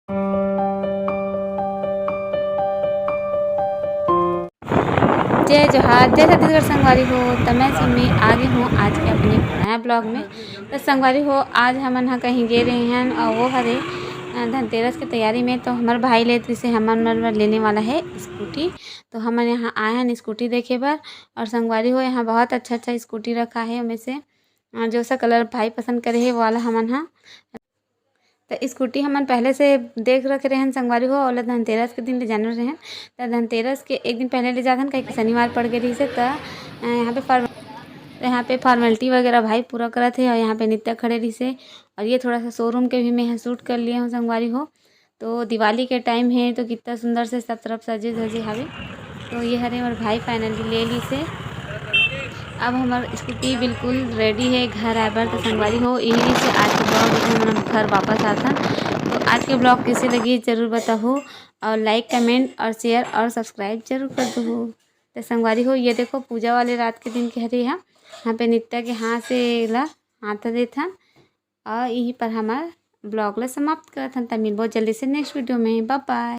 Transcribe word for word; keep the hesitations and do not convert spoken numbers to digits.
जय जोहार, जय छत्तीसगढ़ संगवारी हो। त मैं सुमी आ गे हूँ आज के अपने नया ब्लॉग में। त संगवारी हो, आज हमन ह कहीं गे रहे हन और वो हरे अ, धनतेरस के तैयारी में। तो हमर भाई लेत रिसे हमन मन बर लेने वाला है स्कूटी। तो हमन यहाँ आए हन स्कूटी देखे बर। और संगवारी हो, यहाँ बहुत अच्छा अच्छा स्कूटी रखा है, ओमे से अ, जो सा कलर भाई पसंद करे हे वो वाला हमन ह। त स्कूटी हमन पहले से देख रखे रहन संगवारी हो, ओला धनतेरस के दिन ले जानल रहन। त धनतेरस के एक दिन पहले ले जाथन, काहे कि शनिवार पड़ गे रहिस हे। त अ, यहाँ पे फॉर्म त यहाँ पे फॉर्मेलिटी वगैरह भाई पूरा करत हे और यहाँ पे नित्या खड़े रहिस हे। और ये थोड़ा सा शोरूम के भी मैं यहाँ शूट कर लिए हूँ संगवारी हो। तो दिवाली के टाइम है तो कितना सुंदर से सब तरफ सजे धजे हवे। तो ये हरे हमर भाई फाइनली ले लिस हे। अब हमर स्कूटी बिल्कुल रेडी है घर आए बर। तो संगवारी हो, यही से आज के ब्लॉग, हम घर वापस आथन। तो आज के ब्लॉग कैसे लगी जरूर बताहू और लाइक कमेंट और शेयर और सब्सक्राइब जरूर कर दू। तो संगवारी हो, ये देखो पूजा वाले रात के दिन के हरे हा। यहाँ पे नित्या के हाथ से ला हाथ देथन। और यही पर हमार ब्लॉग ला समाप्त करत हन। त मिलबो जल्दी से नेक्स्ट वीडियो में। बाय बाय।